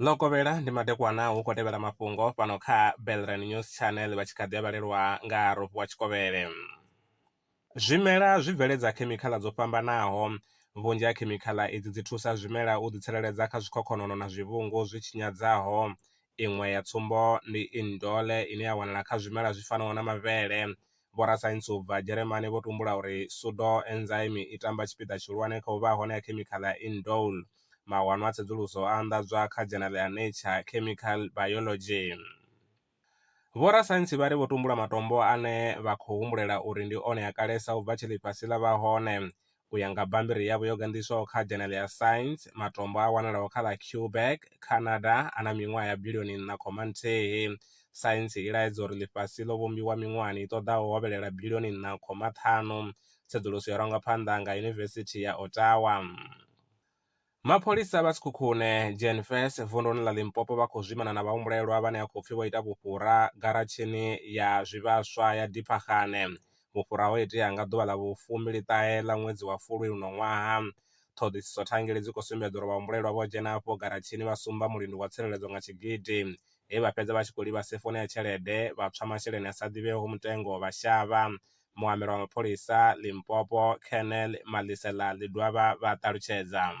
Ḽo kovhela ndi madekwana hu khou tevhela mafhungo fhano kha Belren News Channel vha tshi kha ḓi a vhalelwa nga Rofhiwa Tshikovhele. Zwimela zwi bveledza khemikhala dzo fhambanaho, vhunzhi ha khemikhala idzi dzi thusa zwimela u ḓitsireledza kha zwikhokhonono na zwivhungu zwi tshinyadzaho. Iṅwe ya tsumbo ndi indole ine ya wanala kha zwimela zwi fanaho na mavhele. Vhorasaintsi u bva Dzheremane vho tumbula uri pseudoenzyme i tamba tshipiḓa tshihulwane kha u vha hone ha khemikhala ya indole. Mawanwa a tsedzuluso a anḓadzwa kha dzhenala ya Nature Chemical Biology. Vhorasaintsi vha ri vho tumbula matombo ane vha khou humbulela uri ndi one a kalesa u bva tshe ḽifhasi ḽa vha hone. U ya nga bammbiri yavho yo ganḓiswaho kha dzhenala ya Science, matombo a wanalaho kha ḽa Quebec, Canada a na miṅwaha ya biḽioni 4.1. Saintsi i laedza uri ḽifhasi ḽo vhumbiwa miṅwahani i ṱoḓaho u hovhelela biḽioni 4.5. Tsedzuluso yo rangwa phanḓa nga Yunivesithi ya Ottawa. Mapholisa vha Sekhukhune, Jan Fers vunduni ḽa Limpopo vha khou zwimana na vhahumbulelwa vhane ha khou pfi vho ita vhufhura garatshini ya zwivhaswa ya Diphagane. Vhufhura ho itea nga ḓuvha ḽa vhu26 ḽa ṅwedzi wa Fulwi uno ṅwaha. Ṱhoḓisiso thangeli dzi khou sumbedza uri vhahumbulelwa vho dzhena afho garatshini vha sumba mulindi wa tsireledzo nga tshigidi, he vha fhedza vha tshi khou livha sefoni ya tshelede vha tswa masheleni a sa ḓivheiho mutengo vha shavha. Muambeli wa mapholisa Limpopo Colonel Malesela Ledwaba vha ṱalutshedza.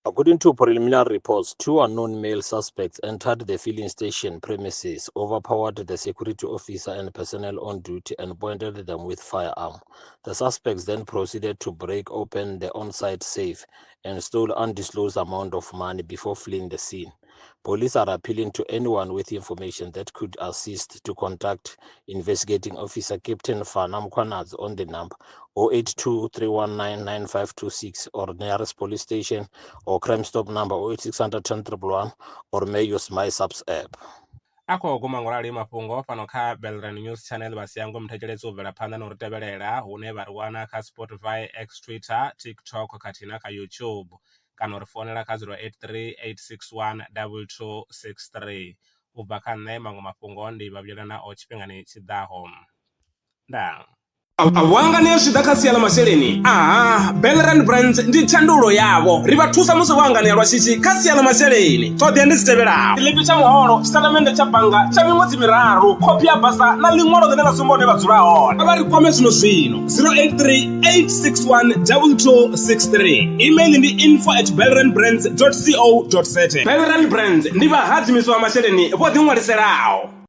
According to preliminary reports, two unknown male suspects entered the filling station premises, overpowered the security officer and personnel on duty, and pointed them with firearm. The suspects then proceeded to break open the on-site safe and stole undisclosed amount of money before fleeing the scene. Police are appealing to anyone with information that could assist to contact investigating officer Captain Fana Mkhwanazi on the number 082 319 9526 or nearest police station or Crime Stop number 08600 10 111 or may use My Subs app. A khou guma ngorali mafhungo fhano kha Belren News Channel vha siangwe muthetshelesi u bvela phanḓa na u ri tevhelela hune vha ri wana kha Spotify, X, Twitter, TikTok khathihi na kha YouTube kana u ri founela kha 083 861 2263. U bva kha nṋe maṅwe mafhungo ndi vha vhuyela nao tshifhingani tshi ḓaho. Ndaa. Vho anganea zwi tshi ḓa kha sia ḽa masheleni? Aha, Belrand Brands ndi thandululo yavho. Ri vha thusa musi vho anganea lwa shishi kha sia ḽa masheleni. Ṱhoḓea ndi dzi tevhelaho: tshiḽipi tsha muholo, tshitatamennde tsha bannga tsha miṅwedzi miraru, khophi ya basa na ḽiṅwalo ḽine ḽa sumba hune vha dzula hone. Vha ri kwame zwino zwino 083 861 2263. Email ndi info at belrandbrands co za. Belrand Brands ndi vhahadzimiswa vha masheleni vho ḓiṅwaliselaho.